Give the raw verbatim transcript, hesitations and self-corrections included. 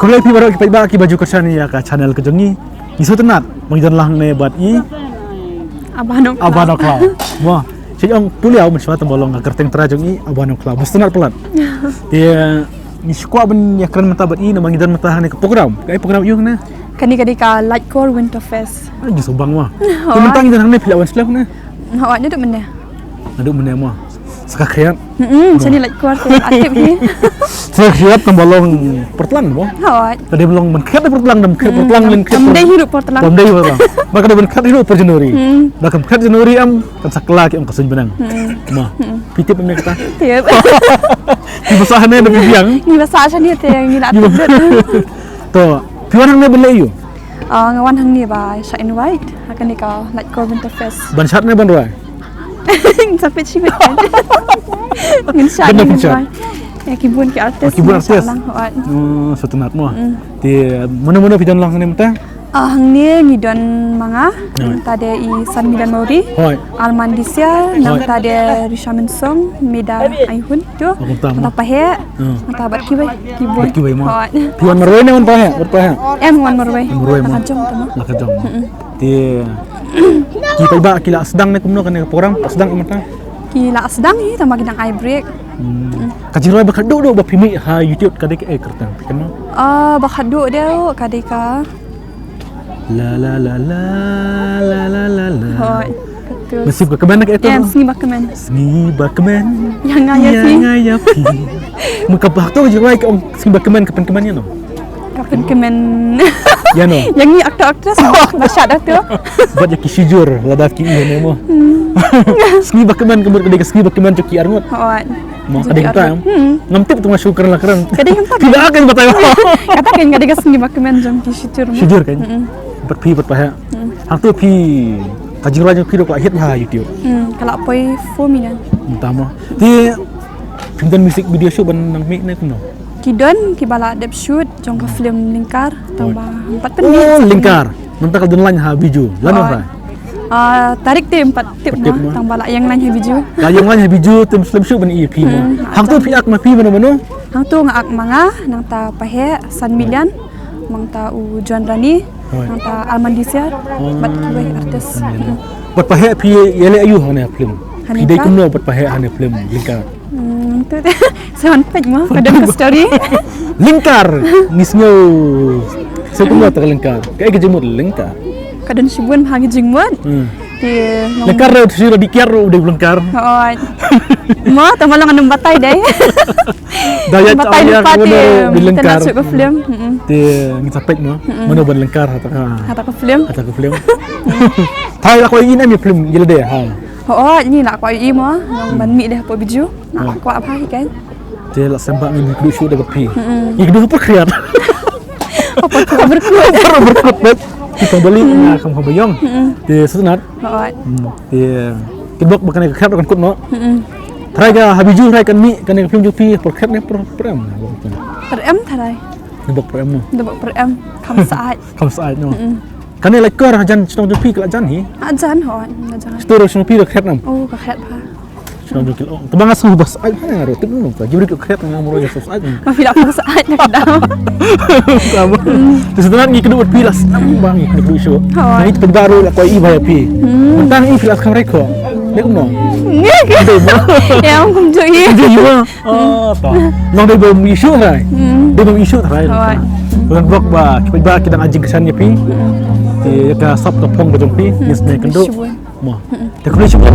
Khublei phi baroh ki paidbah kiba ju kyrshan ïa ka channel ka jong ngi. Ngi sngewtynnat ba ngi don lang ne bad i Aba Nongkhlaw. Aba Nongkhlaw. Mo, shu ong pule ïa u mynshuwa tang ba long ka kyrteng trai jong i Aba Nongkhlaw. Ba sngewtynnat palat. Te ngi shu kwah ban ïakren mynta bad i namar ngi don mynta hangne ka program. Ka program ïa u ne? Kane ka dei ka Laitkor Winter Fest. Ai, ngi sngewbang mo. Te mynta ngi don hangne phi la wan shlem ne? Hooid, naduh mynne. Naduh mynne mo. Sa ka khriat. Hmm, shane Laitkor te la tip hi. Sa ka khriat tang ba long pyrtlang mo. Hooid. Ka dei ba long ban khriat pyrtlang, dang khriat pyrtlang, leng khriat. Kam dei hi ruh pyrtlang. Kam dei pyrtlang. Ba ka dei ban khriat hi ruh pyrjinuri. Hmm. Ba kam khriat jinuri em, kan sa kylla ki ong ka suiñ bneng. Hmm. Mo. Hmm. Phi tip em ne kata? Tip. Phi ba sah hangne ne phi biang? Ngi ba sah shane te ngi la tip. To, phi wan hangne ban leh aiu? Ah, nga wan hangne ba shah invite ha kane ka Laitkor Winter Fest. Ban shad ne ban rwai? Ngin sa peit shi beit. Ngin shad, ngin rwai. Ïa ki bun ki artist. Oh, ki bun artist. Lang, hooid. Oh, sngewtynnat mo. Mm. Te mano mano phi don lang hangne mynta? Ah, hangne ngi don ma nga. Hooid. Mynta dei i San Million Mawrie. Hooid. Arman Disiar, nangta dei Risha Mynsong, Mida Aihun tu. Oh, kumta mo. Nangta Pahek. Hmm. Nangta bad kiwei, kiwei. Bad kiwei mo. Hooid. Phi wan marwei ne wan Pahek? Wan Pahek. Em, wan marwei. Wan marwei mo. La ka jong tu mo. La ka jong. Hmm. Te ki paidbah ki la sdang ne kumno kane ka program? Sdang kumta? Ki la sdang hi tang ba ki dang ai break. Hmm. Ka jingrwai ba khatduh duh ba phi mih ha YouTube ka dei kaei kyrteng? Phi kynmaw? Ah, ba khatduh dei ka dei ka La la la la la la la la. Hooid. Betul. Nasib ka kmen ka itu. Em, Sngi Bakmen. Sngi Bakmen. Ïa nga ïa phi. Ïa nga ïa phi. Maka bak tu je wai ka ong Sngi Bakmen ka pynkmen ïa no. Ka pynkmen. Ïa no. Ïa ngi actor actress ba shad actor. Bad ïa ki shijur lada ki ïa ne mo. Hmm. Sngi Bakmen ka mut ka dei ka Sngi Bakmen jong ki arngut. Hooid. Mo ka dei kata em. Hmm. Ngam tip tu nga shu kren la kren. Ka dei kata. Phi ba kan batai. Kata kan ka dei ka Sngi Bakmen jong ki shijur mo. Shijur kan. Hmm. Bad phi bad Pahek. Hmm. Hangtu phi ka jingrwai jong phi ruh ka la hit ha YouTube. Hmm, ka la poi four million. Mynta mo. Te phim don music video shoot ban nang mih ne kumno? Ki don kiba la dep shoot jong ka film Lyngkar tang ba hampet pynmih. Oh, Lyngkar. Mynta ka don launch ha Bijou. Lano hynrei? Ah, tarik te em pat tip mo, tang ba la ïeng launch ha Bijou. La ïeng launch ha Bijou te ym slem shuh ban ïohi mo. Hmm. Hangtu phi ak ma phi mano mano? Hangtu nga ak ma nga, nangta Pahek, San Million, nangta u John Rani, nangta Arman Disiar, bad kiwei artist. Bad Pahek phi ïaleh aiu hane film? Phi dei kumno bad Pahek hane film Lyngkar? Hmm, tu te. Sa wan peit mo, ka don ka story. Lyngkar, ngi sngew. Sa kumno ta ka Lyngkar? Kaei ka jingmut Lyngkar? Ka don shibun ha ka jingmut. Hmm. Te Lyngkar ruh, shu ruh dei kiar ruh dei Lyngkar. Hooid. Mo, tang ba long ngan ym batai dei. Da ïa batai ïa ka film. Te na shu ka film. Mm-mm. Te ngin sa peit mo. Mm-mm. Mano ban Lyngkar ha ta ka. Ha ta ka film. Ha ta ka film. Thai la ko ïa ngi ne film ïa lade ha. Hooid, ngi la kwah ïa i mo, ngan ban mih dei hapoh Bijou. Nga kwah bha hi kan. Te la sembah ngi kduh shuh da ka phi. Mm-mm. Ngi kduh hapoh khriat. Hapoh khriat berkut. Hapoh berkut bet. Kita balik nga kam habayong. Mm-mm. Te sngewtynnat. Hooid. Hmm. Te kit bok ba kane ka khriat kan kut noh. Mm-mm. Tharai ka ha Bijou tharai kan mih kane ka film jong phi por khriat ne por, por em. Por em tharai. Kit bok por em mo. Kit bok por em. Kham syaid. Kham syaid noh. Mm-mm. Kane Laitkor hajan shnong jong phi ka la jan hi? Hajan hooid, hajan. Stur shnong phi ruh khriat nam? Oh, ka khriat bha. Shnong jong ki la ong. Tang ba nga sngew ba syaid bha nga ruh tip nong ka. Ki briew ki khriat nga mro ïa syaid. Ma phi la pang syaid na ka daw. Ka ba. Te sdang ngi kynduh bad phi la sdang ba ngi kynduh shuh. Hooid. Ngi tip ba ruh la kwah ïa i bha ïa phi. Hmm. Mynta ngi phi la kham rai ko. Dei kumno? Ngi. Dei ba. Ïa ong kumjuh hi. Kumjuh hi ba. Oh, to. Nong dei bym issue tharai. Hmm. Dei bym issue tharai. Hooid. Ngan block ba, ki ba ki dang ai jingkyrshan ïa phi. Hmm. Te ïa ka sap ka phong ka jong phi, hmm, ngi sngewkynduh. Shibun. Mo. Hmm. Te khublei shibun.